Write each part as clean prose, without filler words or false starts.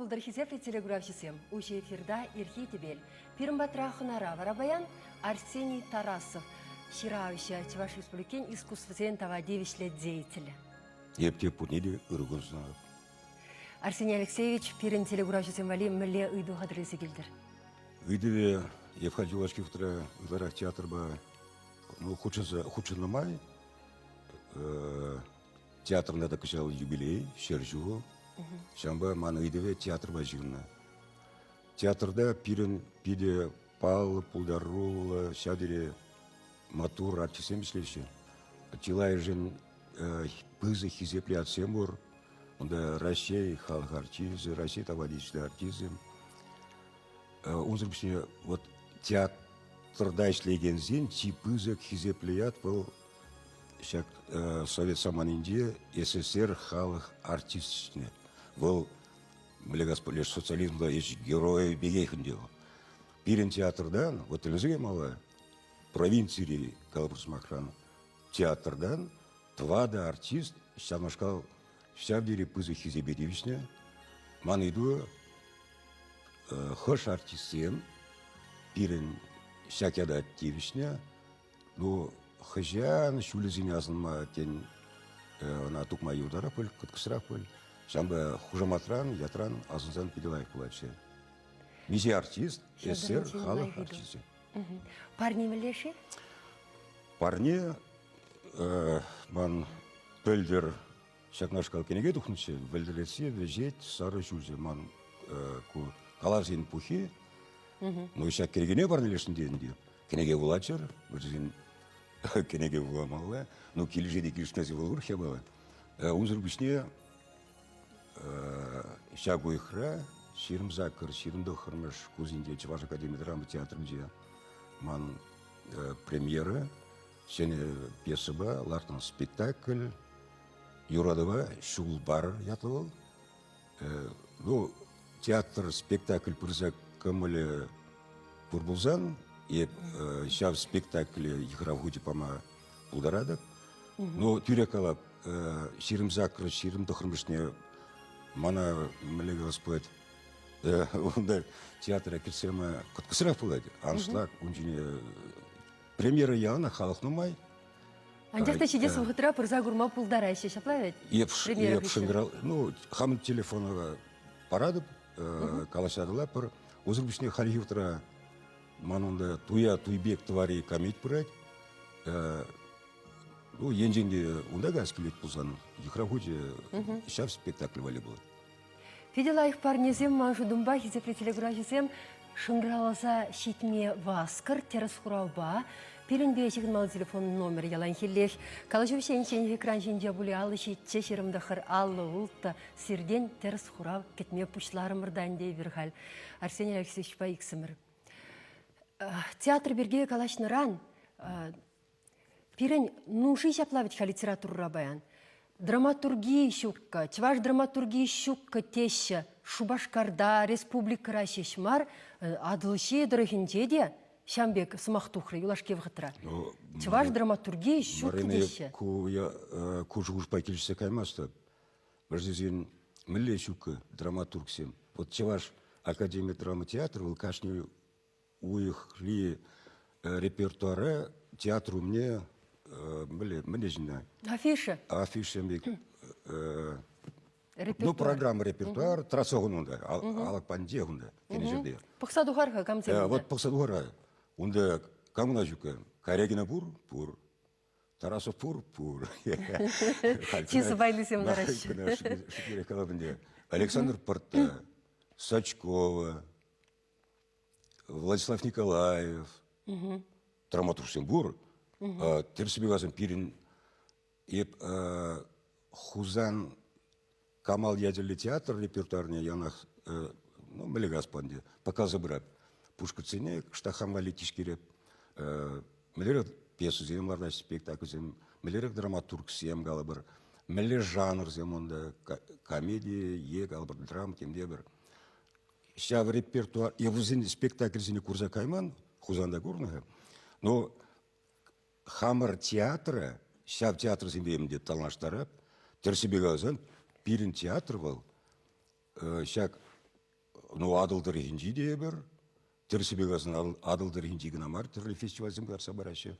пултӑр, хисеплӗ телекуравҫӑсем! Уҫӑ эфирта Ирхи тӗпел. Пирӗн патра хӑнара вара паян Арсений Тарасов, ҫыравҫӑ, Чӑваш Республикин искусствӑсен тава тивӗҫлӗ деятелӗ. Эп те пурне те ырӑ кун сунатӑп. Арсений Алексеевич, пирӗн телекуравҫӑсем валли мӗнле ыйту хатӗрлесе килтӗр? Ыйтӑвӗ Евхать юлашки вӑхӑтра ытларах театрпа ну, хутшӑнса хутшӑннӑ май театрӑн та кӑҫал юбилей, 100 ҫул. Ҫавӑнпа ман ыйтӑвӗ театрпа ҫыхӑннӑ. Театрта пирӗн питӗ паллӑ, пултаруллӑ, ҫав тери маттур артистсем ӗҫлеҫҫӗ. Чылайӑшӗн пысӑк хисеплӗ ятсем пур. Унта Раҫҫей халӑх артисчӗ, Раҫҫей тава тивӗҫлӗ артистсем. Унсӑр пуҫне вот театрта ӗҫлекенсен чи пысӑк хисеплӗ ят вӑл ҫак совет саманинче СССР халӑх артисчӗ. Вӑл леш социализмла ӗҫ геройӗ пекех ӗнтӗ вӑл. Пирӗн театртан, вот тӗлӗнсе мала, провинцири, калӑпӑр сӑмахран, театртан тӑватӑ артист ҫавнашкал ҫав тери пысӑк хисепе тивӗҫнӗ. Ман ыйту, хӑш артистсем пирӗн ҫак ята тивӗҫнӗ, ну, хӑҫан ҫулӗсене асӑнма, тен, ӑна тупма йывӑртарах пуль, кӑткӑсрах пуль. Ҫавӑнпа хушаматран, ятран асӑнсан питӗ лайӑх пулатчӗ. Миҫе артист, СССР халӑх артисчӗ. Парне мӗнле-ши? Парне ман пӗлтӗр ҫакнашкал кӗнеке тухнӑччӗ. Вӗлтӗртетсе вӗҫет сарӑ ҫулҫӑ ман ку калавсен пуххи. Ну, ҫак кӗнекене парнелесшӗн те ӗнтӗ. Кӗнеке вулаччӑр, вӗсен кӗнеке вуламалла. Ну, килӗшет те килӗшмест вӑл урӑх япала. Унсӑр пуҫне ҫак уйӑхра 28, 29-мӗш курсенче Чӑваш академи драма театрӗнче ман премьера ҫӗнӗ пьесӑпа лартнӑ спектакль «Юратӑва ҫул пар» ятлӑ вӑл. Ну, театр спектакль пырса кӑмӑлӗ пур пулсан, эп ҫав спектакле йыхрав хучӗ пама пултаратӑп. Ну, тӳрех калап, 28, 29-мӗшне мана мӗнле калас пулать, унта театра кӗртсе яма кӑткӑсрах пулать. Аншлаг, ун ҫине премьера яланах халӑх нумай. Анчах та ҫитес вӑхӑтра пырса курма пултараҫҫӗ, ҫапла вӗт? Эп, эп шӑнкӑрав, ну, хамӑн телефона паратӑп, калаҫатӑла пӗр. Унсӑр пуҫне хальхи вӑхӑтра ман унта туя туйбек тӑвари камит пырать. Ну, енчен те унта каяс килет пулсан, йыхрав хучӗ ҫав спектакль валли пулать. Питӗ лайӑх парнесем ман шутӑмпа хисеплӗ телекуравҫӑсем шӑнкӑравласа ҫитме васкӑр тӗрӗс хуравпа. Пирӗнпе ҫыхӑнмалли телефон номерӗ яланхиллех. Калаҫу вӗҫлениччен экран ҫинче пулӗ 57 29 56 сиртен тӗрӗс хурав кӗтме пуҫларӑмӑр та ӗнтӗ эпир халь. Арсений Алексеевичпа иксӗмӗр. Театр пирки калаҫнӑран Пирӗн нуши ҫапла вӗт-ха литературӑра паян. Драматурги ҫуккӑ, чӑваш драматурги ҫуккӑ теҫҫӗ. Шупашкарта, республикӑра ҫеҫ мар, Атӑлҫи тӑрӑхӗнче те ҫавӑн пек сӑмах тухрӗ юлашки вӑхӑтра. Ну, чӑваш драматурги ҫуккӑ теҫҫӗ. Ку, я, ку шухӑшпа килӗшсе каймастӑп. Вӗсен мӗнле ҫуккӑ драматургсем? Вот Чӑваш академи драма театрӗ вӑл кашни уйӑхри репертуара театр умне мӗнле мӗнле ҫынна? Афиша. Афиша пек. Ну, программа репертуар трасса унта, алӑк патӗнче унта, кӗнӗ ҫӗрте. Пӑхса тухар-ха камсем унта? Вот пӑхса тухар-ха. Унта кам кӑна ҫуккӑ? Карягина пур? Пур. Тарасов пур? Пур. Чи сӑпайлисем лараҫҫӗ. Шӳтлерех калап ӗнтӗ. Александр Пӑртта, Сачкова, Владислав Николаев, драматургсем пур. Тӗрӗссипе каласан, пирӗн эп Хусан Камал ячӗллӗ театр репертуарне янах ну, мӗнле калас ӗнтӗ, показа пырать. Пушкӑртсене кӑштах хам валли тишкереп. Мӗнлерех пьесӑсем лартаҫҫӗ, спектакльсем, мӗнлерех драматургсем калӑпӑр, мӗнле жанрсем унта, комеди е калӑпӑр драма, темтепӗр. Ҫав репертуар, я вӗсен спектакльсене курса кайман, Хусанта курнӑ-ха, но хамӑр театра ҫав театрсемпе ӗнтӗ танлаштарап, тӗрӗссипе каласан, пирӗн театр вӑл ҫак. Ну, Атӑл тӑрӑхӗнчи те эпир. Тӗрӗссипе каласан, Атӑл тӑрӑхӗнчи кӑна мар, тӗрлӗ фестивальсем кӑларса параҫҫӗ.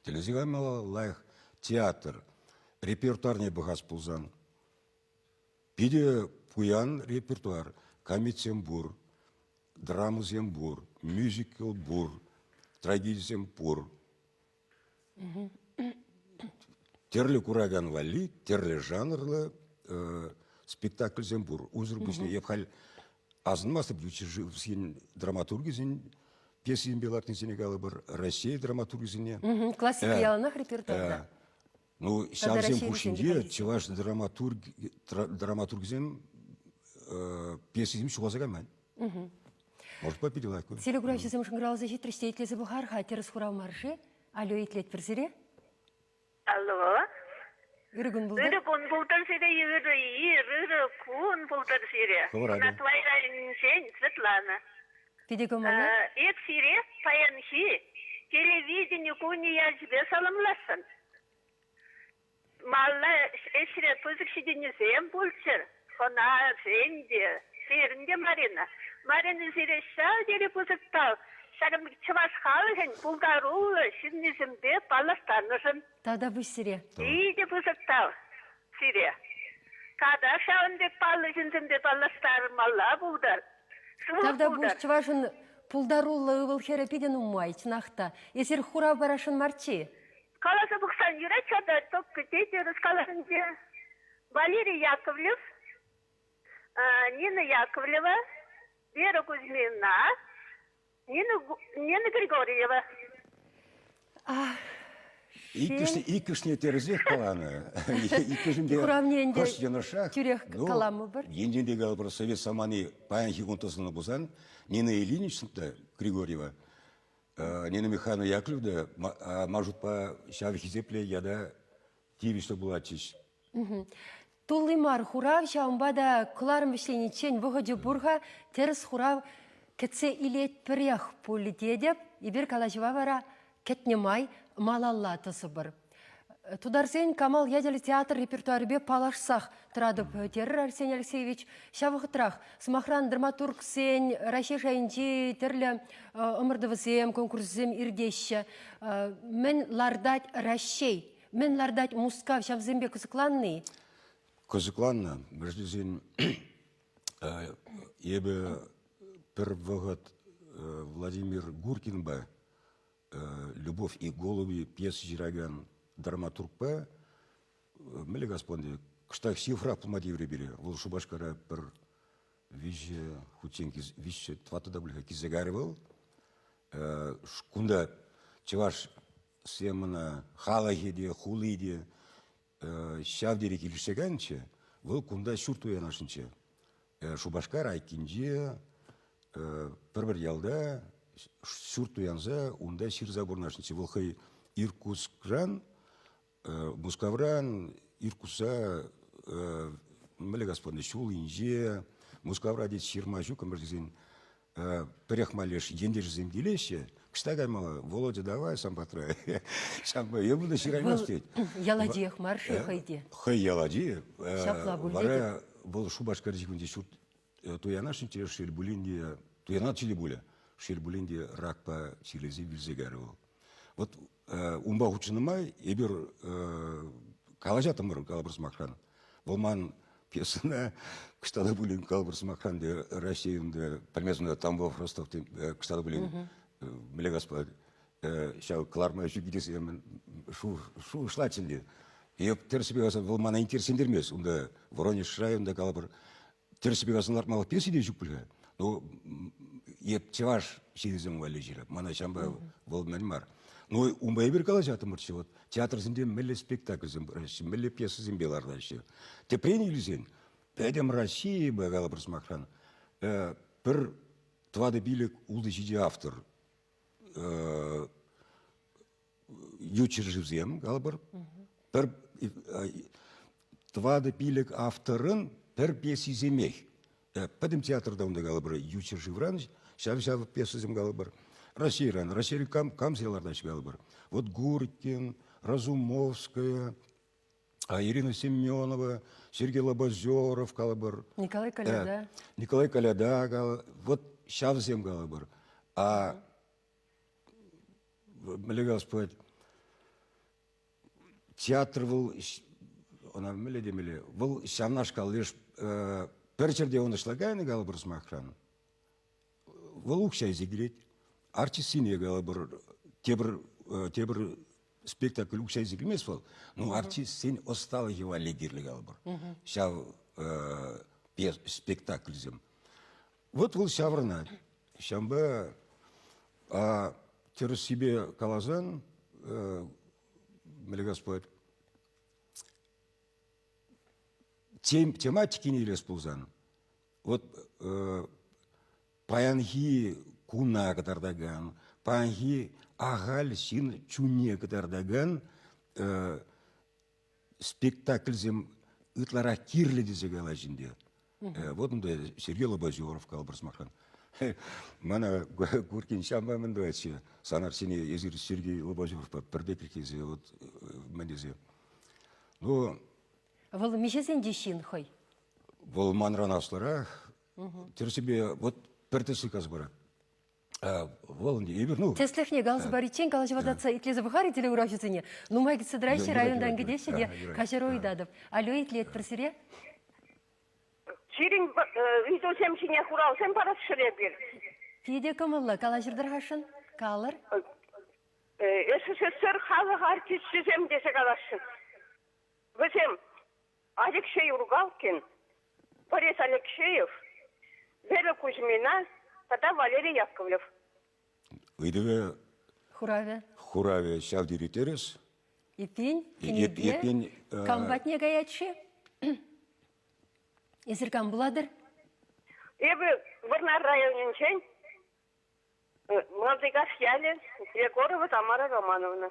Тӗлӗнсе каймалла лайӑх театр. Репертуарне пӑхас пулсан, питӗ пуян репертуар. Камитсем пур, драмӑсем пур, мюзикл пур, трагедисем пур. Тӗрлӗ куракан валли тӗрлӗ жанрлӑ спектакльсем пур. Унсӑр пуҫне эп халь асӑнмастӑп ют ҫӗршывсен драматургисен пьесисемпе лартнисене калӑпӑр, Россия драматургисене. Классика яланах репертуарта. Ну, ҫавсем хушшинче чӑваш драматургисем пьесисем ҫухалса кайман. Может, питӗ лайӑх. Телекуравҫӑсем шӑнкӑравласа ҫитрӗҫ те итлесе пӑхар-ха, тӗрӗс хурав мар-ши? Алло, итлетпӗр сире. Алло. Ырӑ кун пултӑр. Ырӑ кун пултӑр сире, ырӑ ир, ырӑ кун пултӑр сире. Хӑвӑра районӗнчен Светлана. Питӗ кӑмӑллӑ. Эп сире паянхи телевидени кунӗ ячӗпе саламласшӑн. Малла ӗҫре пысӑк ҫитӗнӳсем пулччӑр. Хӑнасен те, сирӗн те, Марина. Марина, сире ҫав тери пысӑк тав. Ҫакӑн пек чӑваш халӑхӗн пултаруллӑ ҫыннисемпе паллаштарнӑшӑн. Тавтапуҫ сире. Питӗ пысӑк тав сире. Тата ҫавӑн пек паллӑ ҫынсемпе паллаштармалла пултӑр. Сывлӑх Тавтапуҫ пултӑр. чӑвашӑн пултаруллӑ ывӑл-хӗрӗ питӗ нумай, чӑнах та. Эсир хурав парасшӑн марччӗ-и? Каласа пӑхсан юрать-ха та, ток кӗтетӗр каласӑнче. Валерий Яковлев, Нина Яковлева, Вера Кузьмина, Нина, Нина Григорьева. Иккӗшне, иккӗшне тӗрӗсех каланӑ. Иккӗшӗнте Хуравне ӗнтӗ кӑшт йӑнӑшах. тӳрех каламӑпӑр. Енчен те калӑпӑр, совет самани паянхи кун тӑсӑлнӑ пулсан, Нина Ильинична та Григорьева Нина Михайловна Яковлев та ман шутпа ҫав хисеплӗ ята тивӗҫлӗ пулатчӗҫ. Тулли мар хурав, ҫавӑнпа та кӑларӑм вӗҫлениччен вӑхӑчӗ пур-ха, тӗрӗс хурав кӗтсе илетпӗрех пуль тетӗп. Эпир калаҫӑва вара кӗтнӗ май малалла тӑсӑпӑр. Тутарсен Камал ячӗллӗ театр репертуарӗпе паллашсах тӑратӑп, терӗр Арсений Алексеевич. Ҫав вӑхӑтрах, сӑмахран, драматургсен Раҫҫей шайӗнчи тӗрлӗ ӑмӑртӑвӗсем, конкурсӗсем иртеҫҫӗ. Мӗн лартать Раҫҫей? Мӗн лартать Мускав? Ҫавсемпе кӑсӑкланни? Кӑсӑкланнӑ. Мӗншӗн тесен эпӗ пӗр вӑхӑт Владимир Гуркинпа «Любовь и голуби» пьеса ҫыракан драматургпа мӗнле каспонти кӑштах ҫывӑхрах пулма тиврӗ пире. Вӑл Шупашкара пӗр виҫӗ хутчен виҫҫӗ тӑваттӑ та пуль-ха килсе кайрӗ вӑл. Кунта чӑвашсем ӑна халӑхӗ те, хули те ҫав тери килӗшсе кайнӑччӗ. Вӑл кунта ҫурт туянасшӑнччӗ. Шупашкар айккинче пӗр-пӗр ялта ҫурт туянса унта ҫырса пурӑнасшӑнччӗ. Вӑл хӑй Иркутскран, Мускавран Иркутса мӗнле господи, ҫул инҫе, Мускавра тет ҫырма ҫук, ӗмӗр тесен пӗрех мар леш ентешӗсем килеҫҫӗ. Кӑҫта каймалла? Володя, давай сан патра. Ҫавӑнпа эпӗ унта ҫыраймасть тет. Ял ачиех мар-ши хӑй те? Хӑй ял ачи. Ҫапла пуль Вара вӑл Шупашкар ҫывӑхӗнче ҫурт туянасшӑнччӗ, шел пулин те, туянатчӗ те пулӗ, шел пулин те ракпа чирлесе вилсе кайрӗ вӑл. Вот унпа хутшӑннӑ май эпир калаҫаттӑмӑр, калӑпӑр сӑмахран. Вӑл ман пьесӑна кӑҫта та пулин калӑпӑр сӑмахран те Раҫҫей унта пӗлмесен Тамбов, Ростов кӑҫта та пулин мӗнле каспа ҫав кӑларма ҫук тесе шухӑшлать ӗнтӗ. Эп тӗрӗссипе каласан вӑл мана интереслентермест. Унта Воронежра унта калӑпӑр тӗрӗссипе каласан лартмалӑх пьеси те ҫук пуль-ха. Ну, эп чӑваш ҫыннисем валли ҫырап. Мана ҫавӑнпа вӑл мӗн мар. Ну, унпа эпир калаҫаттӑмӑрччӗ вот. Театрсенче мӗнле спектакльсем пыраҫҫӗ, мӗнле пьесӑсемпе лартаҫҫӗ. Тӗпрен илсен, пӗтӗм Российӑпа, калӑпӑр сӑмахран, пӗр тӑватӑ-пилӗк, ултӑ-ҫичӗ автор ют ҫӗршывсем, калӑпӑр, пӗр тӑватӑ-пилӗк авторӑн пӗр пьесисемех. Пӗтӗм театрта унта калӑпӑр, ют ҫӗршывран ҫав-ҫав пьесӑсем калӑпӑр. Российӑран, Российӑри кам, камсем лартаҫҫӗ калӑпӑр. Вот Гуркин, Разумовская, Ирина Семенова, Сергей Лобозеров калӑпӑр. Николай Коляда. Николай Коляда, вот ҫавсем калӑпӑр. А мӗнле калас пулать, театр вӑл ӑна мӗнле темелле, вӑл ҫавнашкал леш пӗр ҫӗрте ӑнӑҫла кайнӑ калӑпӑр сӑмахран. Вӑл укҫа илсе килет. Артистсене калӑпӑр, тепӗр тепӗр спектакль укҫа илсе килмест вӑл. Ну, артистсен ӑсталӑхӗ валли кирлӗ калӑпӑр. Ҫав спектакльсем. Вот вӑл ҫаврӑнать. Ҫавӑнпа тӗрӗссипе каласан, мӗнле калас пулать, тематикине илес пулсан, вот паянхи куна кӑтартакан, паянхи ахаль ҫын чунне кӑтартакан спектакльсем ытларах кирлӗ тесе калаҫ ӗнтӗ. Вот унта Сергей Лобозеров калӑпӑр сӑмахран. Мана Гуркин ҫавӑнпа мӗн тӑватчӗ? Сан Арсений, эсир Сергей Лобозеровпа пӗр пекрех тесе, вот мӗн тесе. Ну, Вӑл миҫесенчи ҫын хӑй? Вӑл манран аслӑрах. Тӗрӗссипе, вот пӗр тӗслӗх каласа парать. Вӑл ӗнтӗ эпир, ну... Тӗслӗхне каласа париччен калаҫӑва татса итлесе пӑхар-и телеуравҫӑсене? Нумай кӗтсе тӑраҫҫӗ, районтан кӗтеҫҫӗ те, каҫару ыйтатӑп. Алло, итлетпӗр сире. Сирӗн ыйтусем ҫине хуравсем парасшӑн эпир. Питӗ кӑмӑллӑ. Калаҫӑр тӑрхашшӑн. Калӑр. СССР халӑх артисчӗсем тесе каласшӑн. Вӗсем Алексей Ургалкин, Борис Алексеев, Вера Кузьмина тата Валерий Яковлев. Ыйтӑвӗ Хуравӗ. Хуравӗ ҫав тери тӗрӗс. Эппин, кӗнеке Эппин, кам патне каять-ши? Эсир кам пулатӑр? Эпӗ Вӑрнар районӗнчен Малтикас ялӗ, Егорова Тамара Романовна.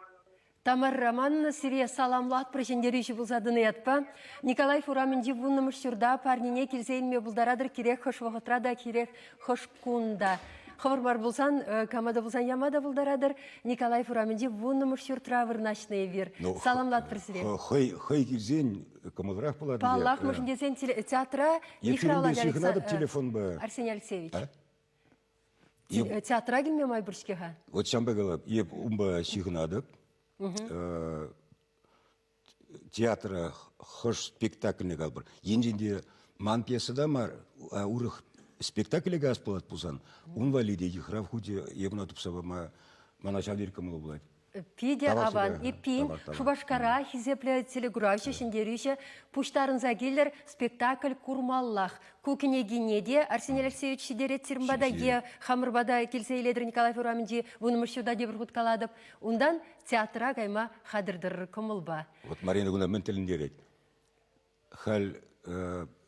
Тамара Романовна, сире саламлатпӑр ҫӗнтерӳҫӗ пулса тӑнӑ ятпа. Николаев урамӗнчи вуннӑмӗш ҫурта парнене килсе илме пултаратӑр кирек хӑш вӑхӑтра та, кирек хӑш кун та. Хӑвӑр мар пулсан, кама та пулсан яма та пултаратӑр. Николаев урамӗнчи вуннӑмӗш ҫуртра вырнаҫнӑ эпир. Ну, Саламлатпӑр сире. Хӑй, хӑй килсен кӑмӑлрах пулать. Паллах, мӗншӗн тесен театра йыхравлать ҫыхӑнатӑп телефонпа. Арсений Алексеевич. Театра килме май пур-ҫке-ха. Вот ҫавӑнпа калап, эп унпа ҫыхӑнатӑп. Театра хӑш спектакльне калӑпӑр. Енчен те ман пьесада мар, урӑх спектакле каяс пулать пулсан, ун валли те йыхрав хучӗ эп ӑна тупса пама мана ҫав тери кӑмӑллӑ пулать. Питӗ аван. Эппин, Шупашкара хисеплӗ телекуравҫӑ, ҫӗнтерӳҫӗ пуҫтарӑнса килӗр, спектакль курмаллах. Ку кӗнекине те Арсений Алексеевич ҫитерет сирӗн пата е хамӑр пата килсе илетӗр Николаев урамӗнчи вуннӑмӗш ҫурта тепӗр хут калатӑп. Унтан театра кайма хатӗр тӑрӑр кӑмӑлпа. Вот Марина кунта мӗн тӗлӗнтерет? Халь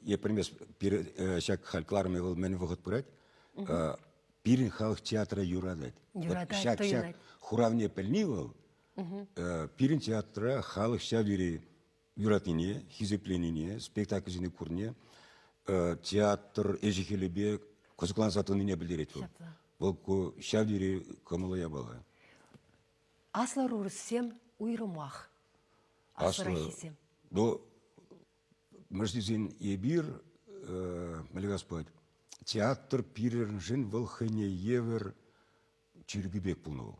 е пӗлмес, ҫак халь кӑларӑмӗ вӑл мӗн вӑхӑт пырать? Пирӗн халӑх театра юратать. Юратать, ҫак, ҫак хуравне пӗлни вӑл пирӗн театра халӑх ҫав тери юратнине, хисепленине, спектакльсене курнине, театр ӗҫӗ-хӗлӗпе кӑсӑкланса тӑнине пӗлтерет вӑл. Вӑл ку ҫав тери кӑмӑллӑ япала. Аслӑ ӑрурсем уйрӑмах аслӑраххисем. Ну, мӗш тесен эпир, мӗнле калас пулать, театр пирӗншӗн вӑл хӑйне евӗр чиркӳ пек пулнӑ вӑл.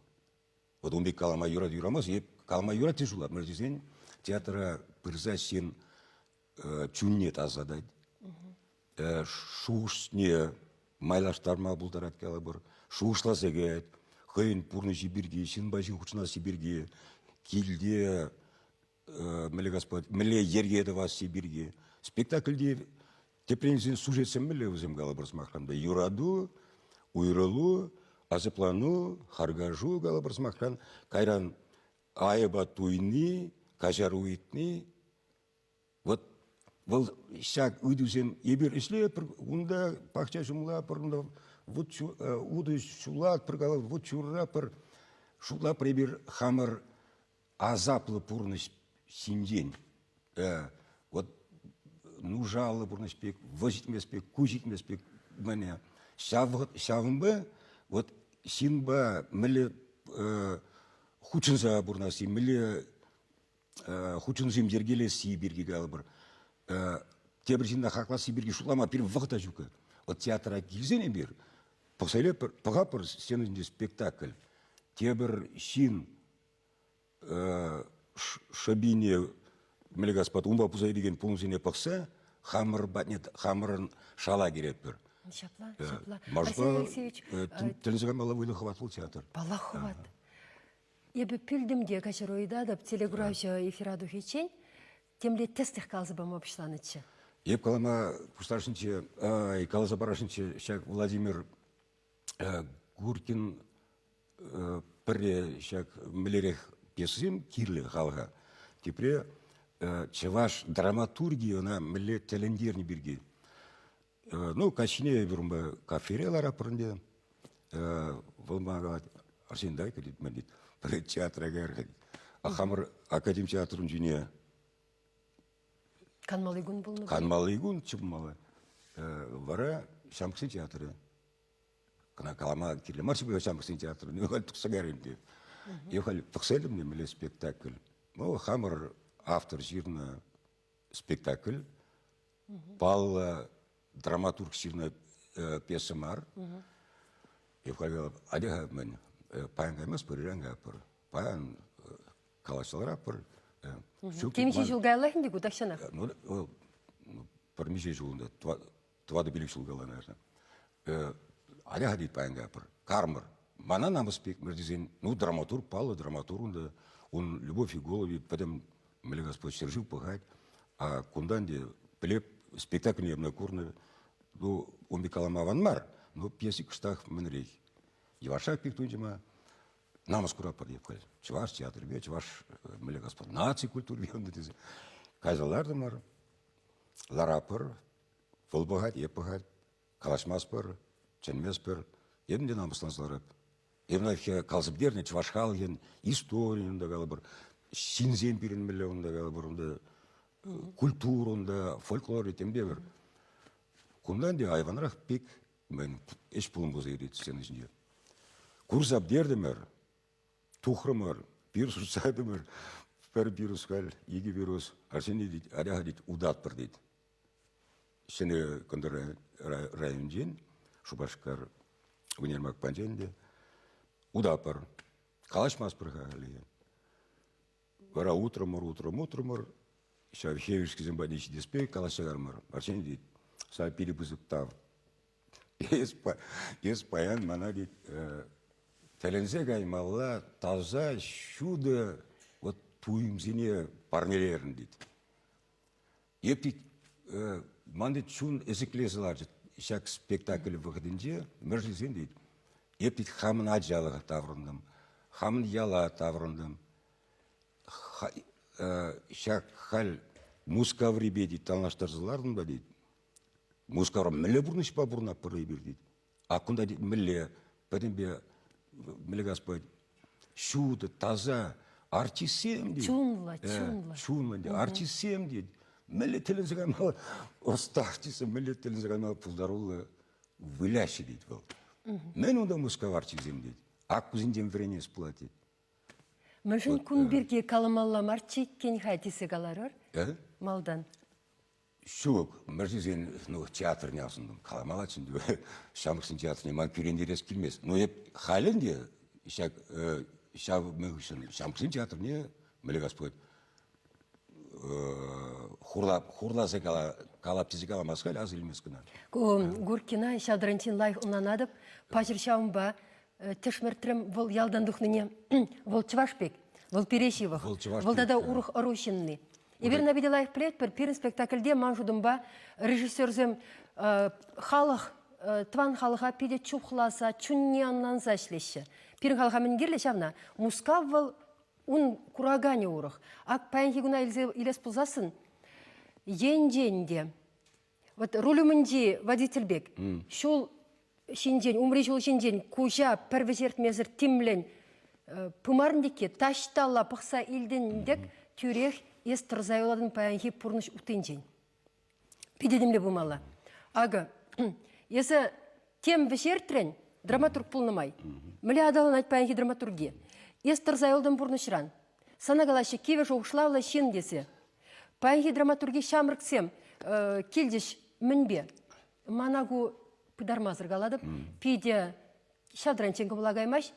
Вот ун пек калама юрать юрамасть, эп калама юрать те шутлап. Мӗш тесен театра пырса ҫын чунне тасатать, шухӑшне майлаштарма пултарать калӑпӑр, шухӑшласа каять, хӑйӗн пурнӑҫӗ пирки, ҫынпа ҫын хутшӑнасси пирки, килте мӗнле калас пулать, мӗнле йӗрке тӑвасси пирки. Спектакльте тӗпрен илсен сюжетсем мӗнле вӗсем калӑпӑр сӑмахран та юрату, уйрӑлу, асаплану, харкашу калӑпӑр сӑмахран, кайран айӑпа туйни, каҫару ыйтни, Вот вӑл ҫак ыйтусем эпир ӗҫлетпӗр, унта пахча ҫумлатпӑр, унта вут утӑ ҫулатпӑр, вут ҫурратпӑр. Шутлатпӑр эпир хамӑр асаплӑ пурнӑҫ ҫинчен. Вот нушаллӑ пурнӑҫ пек, вӑй ҫитмест пек, ку ҫитмест пек мӗне. Ҫав вӑхӑт ҫавӑнпа вот ҫынпа мӗнле хутшӑнса пурӑнасси, мӗнле. хутшӑнусем йӗркелесси пирки калӑпӑр. Тепӗр ҫынна хакласси пирки шутлама пирӗн вӑхӑт та ҫук. Вот театра килсен эпир пӑхса илетпӗр, пӑхатпӑр сцена ҫинче спектакль. Тепӗр ҫын шӑпине мӗнле каспа унпа пулса иртекен пулӑмсене пӑхса хамӑр патне хамӑрӑн шала кӗретпӗр. Ҫапла, ҫапла. Арсений Алексеевич, тӗлӗнсе каймалла вӑйлӑ хӑват вӑл театр. Паллах хӑват. Эпӗ пӳлтӗм те каҫару ыйтатӑп телекуравҫӑ эфира тухиччен темле тӗслӗх каласа пама пуҫланӑччӗ. Эп калама пуҫларшӑнччӗ, каласа парасшӑнччӗ ҫак Владимир Гуркин пӗрре ҫак мӗнлерех пьесӑсем кирлӗ халӑха. Тепре чӑваш драматурги ӑна мӗнле тӗлӗнтернӗ пирки. Ну, каҫхине эпир унпа кафере ларатпӑр ӗнтӗ. Вӑл мана калать, Арсен, дай-ка, тет, мӗн тет, пӗр театра кайрӑм. А хамӑр академ театрӗн ҫине Канмалли кун пулнӑ. Канмалли кун чупмалла. Вара ҫамрӑксен театрӗ. Кӑна калама кирлӗ мар ҫапла ҫамрӑксен театрӗ. Ну, халь тухса кайрӗ ӗнтӗ. Я халь пӑхса илтӗм те мӗнле спектакль. Ну, хамӑр автор ҫырнӑ спектакль. Паллӑ драматург ҫырнӑ пьеса мар. Эп халь атя-ха мӗн, паян каймастпӑр, ыран каятпӑр. Паян калаҫса ларатпӑр. Темиҫе ҫул каяллах ӗнтӗ ку тахҫанах. Ну, пӗр миҫе ҫул ӗнтӗ, тӑватӑ-пилӗк ҫул калла, наверное. Атя-ха тет паян каятпӑр. Кармӑр. Мана намӑс пек, мӗр тесен, ну, драматург, паллӑ драматург унта. Ун Любовь и голуби пӗтӗм мӗнле Господь ҫӗршыв пӑхать. А кунтан те пӗлеп, спектакльне эпне курнӑ. Ну, ун пек калама аван мар, но пьеси кӑштах мӗнрех. Йӑвашрах пек туйӑнчӗ ма. Намӑс куратпӑр теп халь. Чӑваш театрӗпе, чӑваш мӗнле Господь наци культурипе унта тесе. Кайса лартӑмӑр, ларапӑр, вӑл пӑхать, эп пӑхать. Калаҫмастпӑр, чӗнместпӗр. Эпӗ те намӑсланса ларап. Эпӗ каласа пӗтернӗ чӑваш халӑхӗн историйӗ унта калӑпӑр, ҫынсем пирӗн мӗнле унта калӑпӑр, унта культура унта, фольклор тем те пӗр. Кунта ӗнтӗ айванрах пек мӗн ӗҫ пулӑм пулса иртет сцена ҫинче. Курса пӗтертӗмӗр, тухрӑмӑр, пирус сутсатӑмӑр, пӗр пирус халь, икӗ пирус. Арсений тет, атя тет, утатпӑр тет. Ҫӗнӗ Кӑнтӑр районӗнчен, Шупашкар Универмаг патӗнчен те утатпӑр. Калаҫмастпӑр-ха халӗ. Вара утрӑмӑр, утрӑм, утрӑмӑр. Ҫав хевешкисем патне ҫитеспе калаҫса кармӑр. Арсений тет, сан питӗ пысӑк тав. Эс паян мана тет, тӗлӗнсе каймалла таса ҫутӑ вот туйӑмсене парнелерӗн тет. Эп тет, ман тет чун ӗсӗклесе ларчӗ ҫак спектакль вӑхӑтӗнче, мӗншӗн тет, эп тет хамӑн ачалӑха таврӑнтӑм, хамӑн яла таврӑнтӑм. Ҫак халь Мускаврипе тет танлаштарса лартӑм та тет, Мускавра мӗнле пурнӑҫпа пурӑнатпӑр эпир тет. А кунта тет мӗнле пӗтӗмпе мӗнле Господь ҫутӑ, таса артистсем тет. Чунлӑ, чунлӑ. Чунлӑ тет. Артистсем тет. Мӗнле тӗлӗнсе каймалла ӑста артистсем мӗнле тӗлӗнсе каймалла пултаруллӑ выляҫҫӗ тет вӑл. Мӗн унта Мускав артистсем тет. Ак кусенчен вӗренес пулать тет. Мӗншӗн кун пирки каламалла марччӗ иккен-ха тесе каларӑр малтан? Ҫук, мӗншӗн ну, театрне асӑнтӑм. Каламаллаччӗ ӗнтӗ. Ҫамрӑксен театрне ман кӳрентерес килмест. Но эп халь ӗнтӗ ҫак ҫав мӗн хыҫҫӑн ҫамрӑксен театрне мӗнле калас пулать, хурласа калап тесе каламас халь, аса илмест кӑна. Ку Гуркина ҫав таранччен лайӑх ӑнланатӑп. Паҫӑр ҫавӑнпа тӗшмӗртрӗм вӑл ялтан тухнине. Вӑл чӑваш пек, вӑл пире ҫывӑх. Вӑл чӑваш Вӑл тата урӑх ӑру ҫынни. Эпир ӑна питӗ лайӑх пӗлетпӗр. Пирӗн спектакльте, ман шутӑмпа, режиссерсем халӑх, тӑван халӑха питӗ чухласа, чунне ӑнланса ӗҫлеҫҫӗ. Пирӗн халӑха мӗн кирлӗ ҫавна? Мускав вӑл ун кураканӗ урӑх. Ак паянхи куна илсе илес пулсассӑн, енчен те вот руль умӗнчи водитель пек ҫул ҫинчен, умри ҫул ҫинчен куҫа пӗр вӗҫертмесӗр тимлӗн пымарӑн текке таҫталла пӑхса илтӗн тӗк тӳрех эс тӑрса юлатӑн паянхи пурнӑҫ уттинчен. Питӗ тимлӗ пулмалла. Акӑ, эсӗ тем вӗҫертрӗн драматург пулнӑ май. Мӗнле аталанать паянхи драматурги? Эс тӑрса юлтӑн пурнӑҫран. Сана калаҫҫӗ кивӗ шухӑшлавлӑ ҫын тесе. Паянхи драматурги ҫамрӑксем килчӗҫ мӗнпе? Мана ку пытармасӑр калатӑп, питӗ ҫав таранччен кӑмӑла каймасть.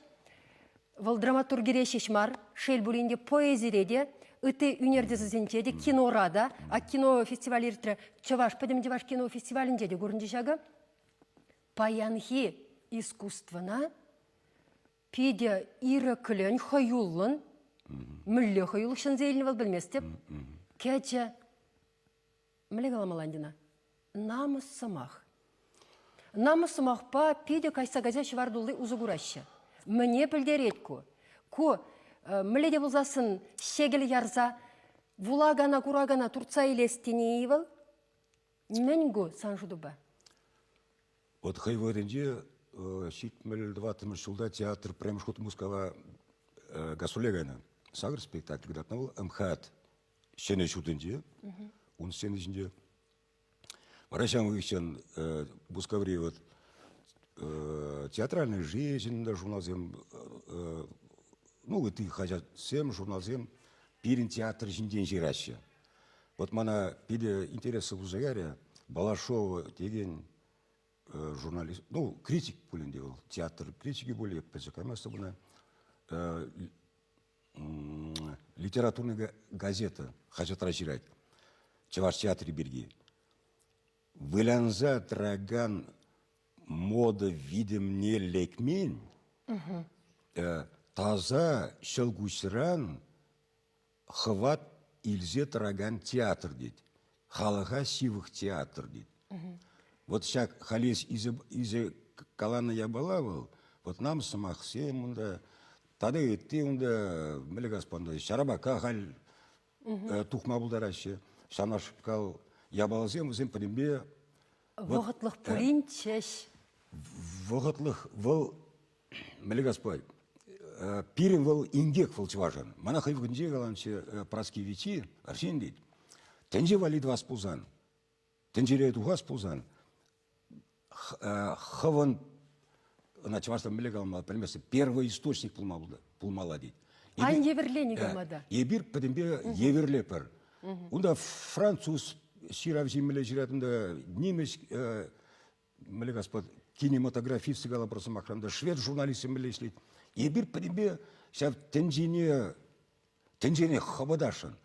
Вӑл драматургире ҫеҫ мар, шел пулин те, поэзире те, ытти ӳнер тӗсӗсенче те, кинора та, а кино фестиваль иртрӗ, чӑваш, пӗтӗм чӑваш кино фестивалӗнче те курӑнчӗ ҫакӑ. Паянхи искусствӑна питӗ ирӗклӗн, хӑюллӑн, мӗнле хӑюлӑх ҫӗнсе илнӗ вӑл пӗлместӗп, кӗчӗ. Мӗнле каламалла ӗнтӗ ӑна? Намӑс сӑмах. Намӑс сӑмахпа питӗ каҫса кайса ҫӑвар тулли усӑ кураҫҫӗ. Мӗне пӗлтерет ку? Ку мӗнле те пулсассӑн ҫекӗл ярса вулакана, куракана туртса илес тени-и вӑл? Мӗн ку сан шутупа? Вот хӑй вӑхӑтӗнче 74-мӗш ҫулта театр пӗрремӗш хут Мускава гастроле кайнӑ. Сакӑр спектакль кӑтартнӑ вӑл МХАТ ҫӗнӗ ҫуртӗнче, ун сцени ҫинче. Вара ҫавӑн хыҫҫӑн Мускаври вот театральная жизнь журналсем, ну, ытти хаҫатсем, журналсем пирӗн театр ҫинчен ҫыраҫҫӗ. Вот мана питӗ интереслӗ пулса кайрӗ Балашова текен журналист, ну, критик пулин те вӑл, театр критикӗ пулӗ, пӗлсе каймастӑп ӑна. Литературная газета хаҫатра ҫырать чӑваш театрӗ пирки. Вылянса тӑракан мода витӗмне лекмен, таса ҫӑлкуҫран хӑват илсе тӑракан театр тет. Халӑха ҫывӑх театр тет. Вот ҫак халес исе каланӑ япала вӑл, вот нам сӑмахсем унта, тата ытти унта, мӗнле калас ҫарабака халь тухма пултараҫҫӗ. Ҫавнашкал япаласем вӗсем пӗтӗмпе Вӑхӑтлӑх пулин ҫеҫ. Вӑхӑтлӑх вӑл мӗнле калас пулать, пирӗн вӑл инкек вӑл чӑвашӑн. Мана хӑй вӑхӑтӗнче каланӑччӗ Праски Вичи, арҫын тет, тӗнче валли тӑвас пулсан, тӗнчере тухас пулсан, хӑвӑн ӑна чӑвашла мӗнле каламалла пӗлместӗп, первоисточник пулмалла тет. Ан евӗрле никама та. Эпир пӗтӗмпе евӗрлепӗр. Унта француз ҫыравҫи мӗнле ҫырать, унта нимӗҫ мӗнле господ кинематографисты калӑпӑр сӑмахран та, швед журналисчӗ мӗнле ӗҫлет. Эпир пӗтӗмпе ҫав тӗнчене тӗнчене хӑпӑтасшӑн,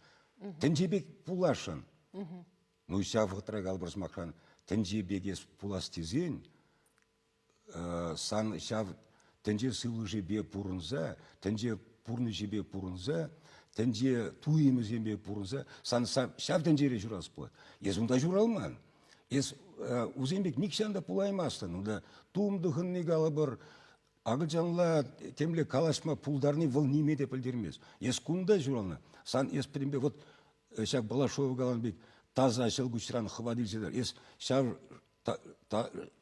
тӗнче пек пуласшӑн. Ну, ҫав вӑхӑтра калӑпӑр сӑмахран, тӗнче пек эс пулас тесен, сан ҫав тӗнче сывлӑшӗпе пурӑнса, тӗнче пурнӑҫӗпе пурӑнса, тӗнче туйӑмӗсемпе пурӑнса, сан ҫав тӗнчере ҫуралас пулать. Эс унта ҫуралман. Эс усем пек нихҫан та пулаймастӑн. Унта тум тӑхӑнни калӑпӑр, акӑлчанла темле калаҫма пултарни вӑл ниме те пӗлтермест. Эс кунта ҫуралнӑ, сан эс пӗтӗмпе вот ҫак Балашова каланӑ пек таса ҫӑлкуҫран хӑват илсе тӑр. Эс ҫав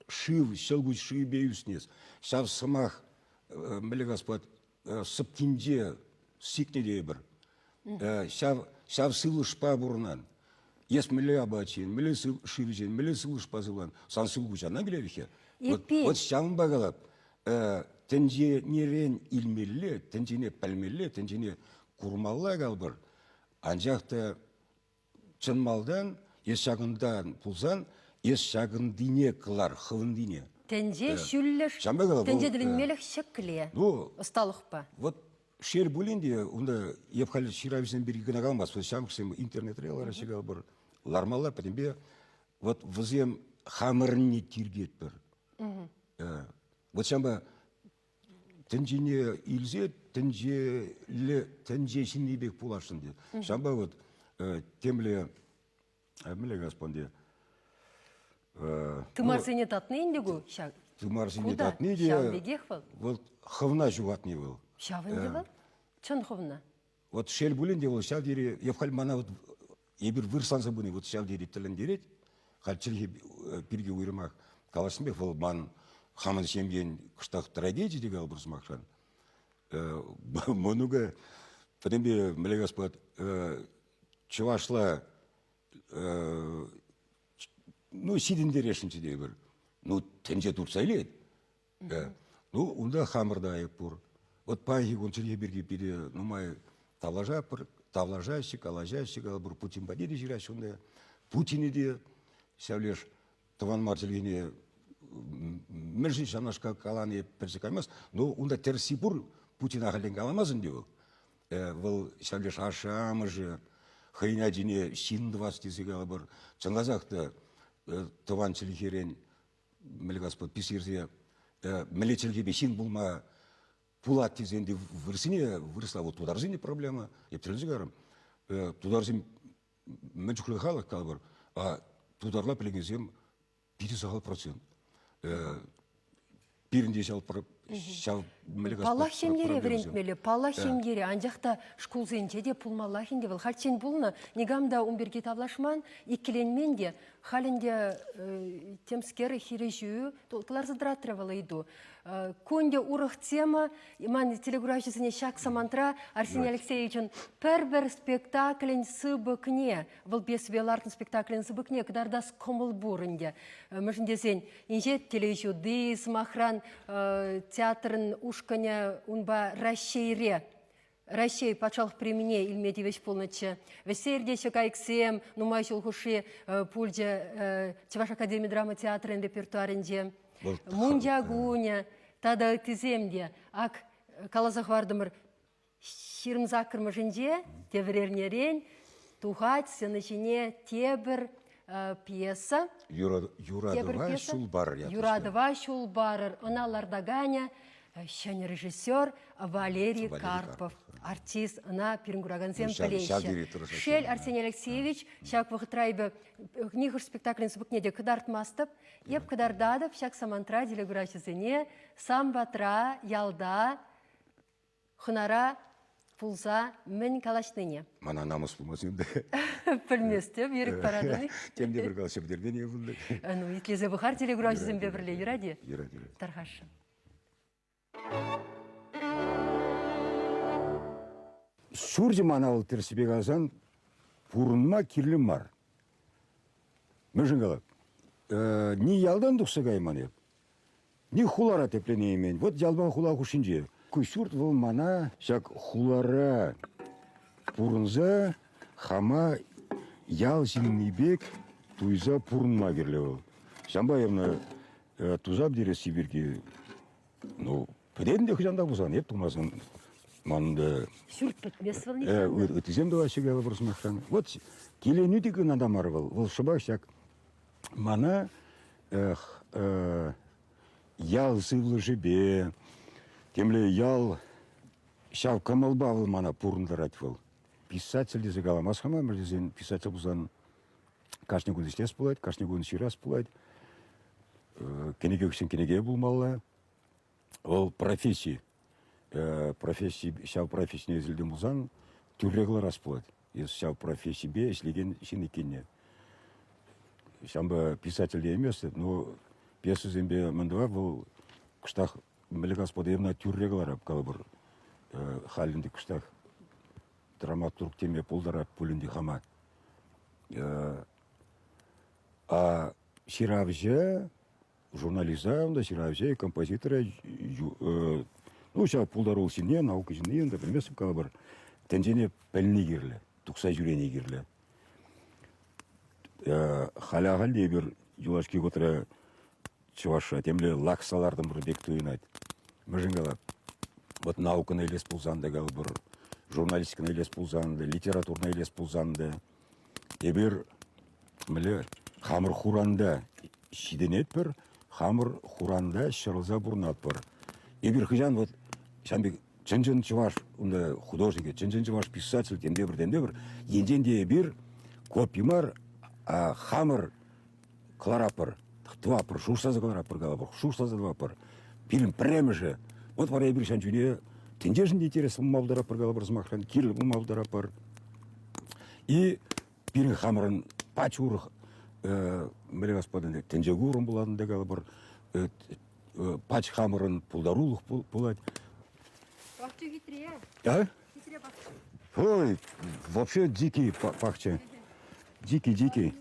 шыв, ҫӑлкуҫ шывӗпе ӳснӗ эс. Ҫав сӑмах, мӗнле калас пулать, сӑпкинче сикнӗ тейӗпӗр. Ҫав, ҫав сывлӑшпа пурӑнан. Эс мӗнле апат ҫин, мӗнле шыв ҫин, мӗнле сывлӑшпа сывлан, сан сывлӑшана килет-ха. Вот, вот ҫавӑнпа калап, тӗнченерен илмелле, тӗнчене пӗлмелле, тӗнчене курмалла калпӑр. Анчах та чӑн малтан эс ҫакӑнтан пулсан, эс ҫакӑнтине кӑлар, хӑвӑнтине. Тӗнче ҫӳллӗш, тӗнче тӗлӗнмелӗх ҫӗкле ну, ӑсталӑхпа. Вот шел пулин те, унта эп халь ҫыравҫӑсем пирки кӑна каламастӑп, ҫамрӑксем интернетре лараҫҫӗ калӑпӑр, лармалла пӗтӗмпе. Вот вӗсем хамӑрӑнне тиркетпӗр. Вот ҫавӑнпа тӗнчене илсе тӗнчеле тӗнче ҫынни пек пуласшӑн те. Ҫавӑнпа вот темле мӗнле калас те Тымарсене татни ӗнтӗ ку ҫак. Тымарсене татни те ҫавӑн пекех вӑл. Вӑл хӑвна ҫухатни вӑл. Ҫав ӗнтӗ вӑл. Чӑн хӑвна. Вот шел пулин те вӑл ҫав тери эп халь мана вот эпир вырӑсланса пыни вот ҫав тери тӗлӗнтерет. Халь чӗлхе пирки уйрӑмах калаҫнипех пек вӑл ман хамӑн ҫемьен кӑштах трагеди те калӑпӑр сӑмахран. Мӑнукӗ пӗтӗмпе мӗнле калас пулать, чӑвашла ну, ҫитӗнтересшӗнччӗ тейӗпӗр. Ну, тӗнче туртса илет. Ну, унта хамӑр та айӑп пур. Вот паянхи кун чӗлхе пирки пире нумай. Тавлашатпӑр, тавлашаҫҫӗ, калаҫаҫҫӗ, калӑпӑр, Путин патне те ҫыраҫҫӗ унта. Путинӗ те ҫав леш тӑван мар чӗлхене мӗншӗн ҫавнашкал калани пӗлсе каймасть. Но унта тӗрӗсси пур, Путин ахальтен каламасть ӗнтӗ вӑл. Вӑл ҫав леш ашшӗ-амӑшӗ хӑйӗн ачине ҫын тӑвас тесе калӑпӑр. Чӑнласах та тӑван чӗлхерен мӗнле калас писерсе мӗнле чӗлхепе ҫын пулма пулать тесен те вырӑсене вырӑсла вот тутарсен те проблема. Эп тӗлӗнсе кайрӑм. Тутарсем мӗн чухлӗ халӑх калӑпӑр, а тутарла пӗлекенсем питӗ сахал процент. Пирӗн те ҫав ҫав мӗнле Паллах, ҫемьере вӗрентмелле, паллах, ҫемьере. Анчах та шкулсенче те пулмаллах ӗнтӗ вӑл. Хальччен пулнӑ, никам та ун пирки тавлашман, иккӗленмен те. Халь ӗнтӗ темскер хирӗҫӳ кӑларса тӑратрӗ вӑл ыйту. Ку ӗнтӗ урӑх тема. Ман телекуравҫӑсене ҫак самантра Арсений Алексеевичӑн пӗр-пӗр спектаклӗн сыпӑкне, вӑл пьесипе лартнӑ спектаклӗн сыпӑкне кӑтартас кӑмӑл пур ӗнтӗ. Мӗншӗн тесен инҫет телеҫути, сӑмахран, театрӑн ушкӑнӗ унпа Раҫҫейре Раҫҫей патшалӑх премине илме тивӗҫ пулнӑччӗ. Вӗҫсе иртеҫҫӗ кайӑксем нумай ҫул хушши пулчӗ Чӑваш академи драма театрӗн репертуарӗнче. Мунча кунӗ тата ыттисем те. Ак каласа хӑвартӑмӑр, 28-мӗшӗнче тепӗр эрнерен тухать сцена ҫине тепӗр пьеса. Юратӑва ҫул парӑр ятлӑ. Юратӑва ҫул парӑр. Ӑна лартаканӗ ҫӗнӗ режиссер Валерий Карпов артист. Ӑна пирӗн куракансем пӗлеҫҫӗ. Шел, Арсений Алексеевич, ҫак вӑхӑтра эпӗ нихӑш спектаклӗн сыпӑкне те кӑтартмастӑп. Эп кӑтартатӑп ҫак самантра телекуравҫӑсене Самбатра, ялта хӑнара пулса мӗн калаҫнине. Мана намӑс пулмасть ӗнтӗ. Пӗлместӗп, ирӗк паратӑн-и? Тем те пӗр калаҫса пӗтермен эпӗ. Ну, итлесе пӑхар телекуравҫӑсемпе пӗрле, юрать-и? Юрать, юрать. Тархасшӑн. Ҫурчӗ мана вӑл тӗрӗссипе каласан пурӑнма кирлӗ мар. Мӗншӗн калап? Ни ялтан тухса кайман эп, ни хулара тӗпленеймен. Вот ялпа хула хушшинче. Ку ҫурт вӑл мана ҫак хулара пурӑнса хама ял ҫынни пек туйса пурӑнма кирлӗ вӑл. Ҫавӑнпа эпӗ туса пӗтересси пирки ну, пӗтетӗн те хӑҫан та пулсан, эп тумасан ман та Ҫурт пӗтмест вӑл нихҫан та. Ыттисем тӑваҫҫӗ калӑпӑр сӑмахран. Вот киленӳ те кӑна та мар вӑл. Вӑл шӑпах ҫак мана ял сывлӑшӗпе, темле ял ҫав кӑмӑлпа вӑл мана пурӑнтарать вӑл. Писатель тесе каламас-ха ман, тесен писатель пулсан кашни кун ӗҫлес пулать, кашни кун ҫырас пулать. Кӗнеке хыҫҫӑн кӗнеке пулмалла. Вӑл професси. Професси, ҫав профессине илтӗн пулсан тӳрре кӑларас пулать. Эс ҫав профессипе ӗҫлекен ҫын иккенне. Ҫавӑнпа писатель теейместӗп, но пьесӑсемпе мӗн тӑвап, вӑл кӑштах мӗнле калас пулать, тӳрре кӑларап, калӑпӑр. Халь ӗнтӗ кӑштах драматург теме пултарап пуль ӗнтӗ хама. А ҫыравҫӑ, журналиста, унта ҫыравҫӑ, композитора, ну, ҫав пултарулӑх ҫынни, наука ҫынни, ӗнтӗ пӗлместӗп калӑпӑр, тӗнчене пӗлни кирлӗ, тухса ҫӳрени кирлӗ. Халь ахаль те эпир юлашки вӑхӑтра чӑвашра темле лакса лартӑмӑр пек туйӑнать. Мӗншӗн калап? Вот наукӑна илес пулсан та калӑпӑр, журналистикӑна илес пулсан та, литературӑна илес пулсан та, эпир мӗнле хамӑр хуранта ҫитӗнетпӗр, хамӑр хуранта ҫӑрӑлса пурӑнатпӑр. Эпир хӑҫан вот ҫавӑн пек чӑн-чӑн чӑваш унта художникӗ, чӑн-чӑн чӑваш писатель темтепӗр, темтепӗр, енчен те эпир копи мар, а хамӑр кӑларатпӑр, тӑватпӑр, шухӑшласа кӑларатпӑр калӑпӑр, шухӑшласа тӑватпӑр. Пирӗн пӗрремӗшӗ. Вот вара эпир ҫав чуне тӗнчешӗн те интереслӗ пулма пултаратпӑр калӑпӑр сӑмахран, кирлӗ пулма пултаратпӑр. И пирӗн хамӑрӑн пач урӑх мӗнле господин тӗнче курӑм пулатӑн те калӑпӑр, пач хамӑрӑн пултарулӑх пулать. Пахча хитре. А? Хитре пахча. Ой, вообще дикий пахча. Дикий, дикий.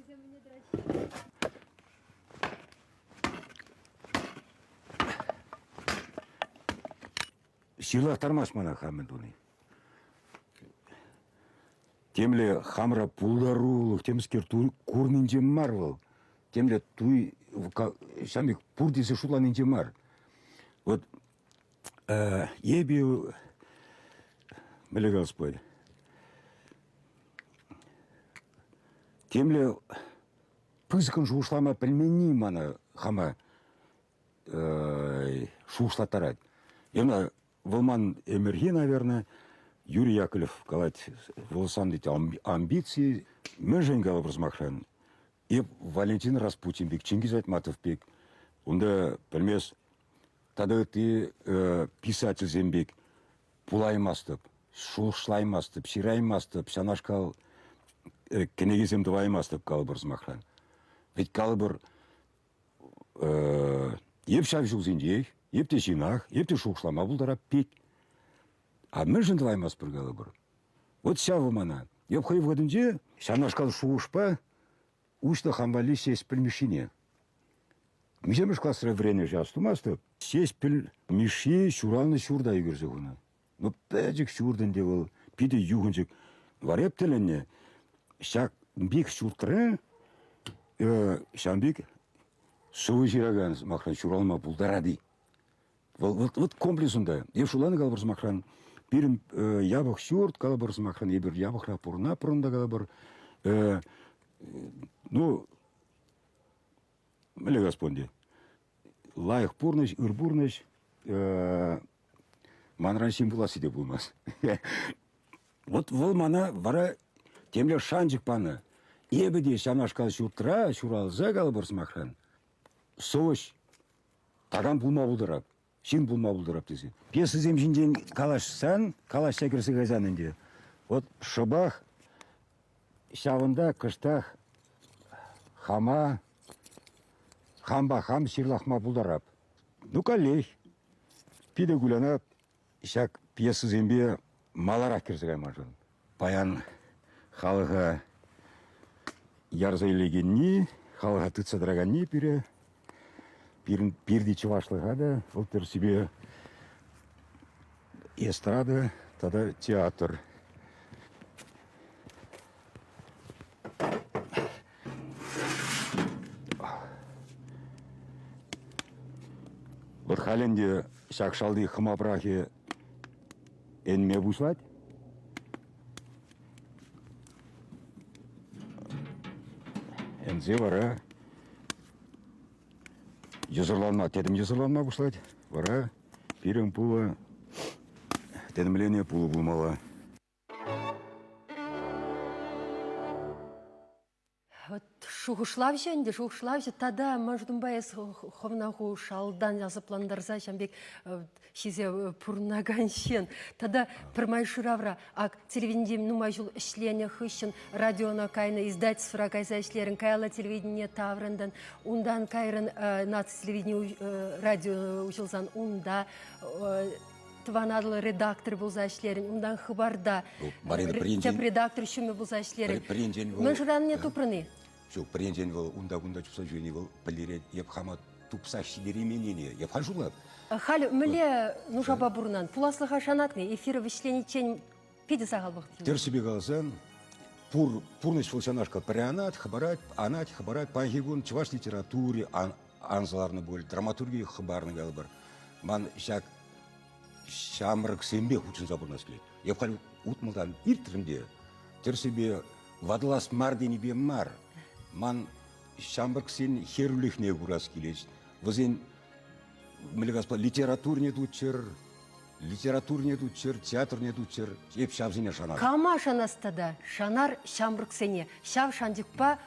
Ҫырлахтармасть мана хамӑн туни. Темле хамра пултарулӑх, темскер курнинче мар вӑл. Темле туй ҫам пек пур тесе шутланинче мар. Вот эпӗ мӗнле калас пулать? Темле пысӑкӑн шухӑшлама пӗлменни мана хама шухӑшлаттарать. Ӑна вӑл ман ӗмӗрхи, наверное, Юрий Яковлев калать, вӑл сан тет амбици мӗншӗн калӑпӑр сӑмахран. Эп Валентин Распутин пек, Чингиз Айтматов пек, унта пӗлмес тата ытти писательсем пек пулаймастӑп, шухӑшлаймастӑп, ҫыраймастӑп, ҫавнашкал кӗнекесем тӑваймастӑп калӑпӑр сӑмахран. Ведь калӑпӑр эп ҫав ҫулсенчех, эп те ҫынах, эп те шухӑшлама пултарап пек. А мӗншӗн тӑваймастпӑр калӑпӑр? Вот ҫавӑ мана. Эп хӑй вӑхӑтӗнче ҫавнашкал шухӑшпа уҫнӑ хам валли Ҫеҫпӗл Мишшине. Миҫемӗш класра вӗреннӗ-ши астумастӑп. Ҫеҫпӗл Мишши ҫуралнӑ ҫурта ӳкерсе хунӑ. Ну, пӗчӗк ҫурт ӗнтӗ вӑл, питӗ юхӑнчӑк. Вара эп тӗлӗннӗ. Ҫак пек ҫуртра ҫавӑн пек сӑвӑ ҫыракан, сӑмахран, ҫуралма пултарать-и? Вӑл вот, вот комплекс унта. Эп шутланӑ калӑпӑр сӑмахран, пирӗн япӑх ҫурт, калӑпӑр сӑмахран, эпир япӑхра пурӑнатпӑр унта калӑпӑр. Ну, мӗнле господи, лайӑх пурнӑҫ, ыр пурнӑҫ, манран ҫын пуласси те пулмасть. Вот вӑл мана вара темле шанчӑк панӑ. Эпӗ те ҫавнашкал ҫуртра ҫуралса калӑпӑр сӑмахран, сӑвӑҫ такам пулма пултарап, ҫын пулма пултарап тесе. Пьесӑсем ҫинчен калаҫсан, калаҫса кӗрсе кайсан ӗнтӗ, вот шӑпах ҫавӑнта кӑштах хама, хампа хам ҫырлахма пултарап. Ну, каллех, питӗ кулянап ҫак пьесӑсемпе маларах кӗрсе кайманшӑн. Паян халӑха ярса илекенни, халӑха тытса тӑраканни пире, пирӗн пирти чӑвашлӑха та вӑл тӗрӗссипе эстрада тата театр. Вӑт халь ӗнтӗ ҫак шалти хӑма пӑрахӗ ӗнме пуҫлать. Ӗнсе вара йӑсӑрланма, тӗтӗм йӑсӑрланма пуҫлать. Вара пирӗн пулӑ тӗтӗмленӗ пулӑ пулмалла. Вот шухӑшлавҫӑ ӗнтӗ, шухӑшлавҫӑ тата ман шутӑмпа эс хӑвна ху шалтан асаплантарса ҫавӑн пек ҫисе пурӑнакан ҫын. Тата пӗрмай шыравра ак телевиденире нумай ҫул ӗҫленӗ хыҫҫӑн радиона кайнӑ, издательствӑра кайса ӗҫлерӗн, каялла телевидение таврӑнтӑн, унтан кайрӑн наци телевидени радио уҫӑлсан унта Тӑван Атӑл редактор пулса ӗҫлерӗн, унтан Хыпарта Марина, пӗр енчен, тӗп редактор ҫумӗ пулса ӗҫлерӗн. Пӗр енчен вӑл Мӗн шыранине тупрӑн-и? Ҫук, пӗр енчен вӑл унта-кунта чупса ҫӳрени вӑл пӗлтерет, эп хама тупса ҫитерейменнине. Эп халь шутлап. Халь мӗнле нушапа пурӑнан? Пуласлӑха шанатни эфир вӗҫлениччен питӗ сахал вӑхӑт юлнӑ. Тӗрӗссипе каласан, пур пурнӑҫ вӑл ҫавнашкал пӗрре анать, хӑпарать, анать, хӑпарать. Паянхи кун чӑваш литератури анса ларнӑ пуль, драматурги хӑпарнӑ калӑпӑр. Ман ҫак ҫамрӑксемпе хутшӑнса пурӑнас килет. Эп халь утмӑлтан иртрӗм те, тӗрӗссипе ватӑлас мар тенипе мар. Ман ҫамрӑксен хӗрӳлӗхне курас килет. Вӗсен мӗнле калас литературне туччӑр, литературне туччӑр, театрне туччӑр. Эп ҫавсене шанатӑп. Кама шанас тата? Шанар ҫамрӑксене. Ҫав шанчӑкпа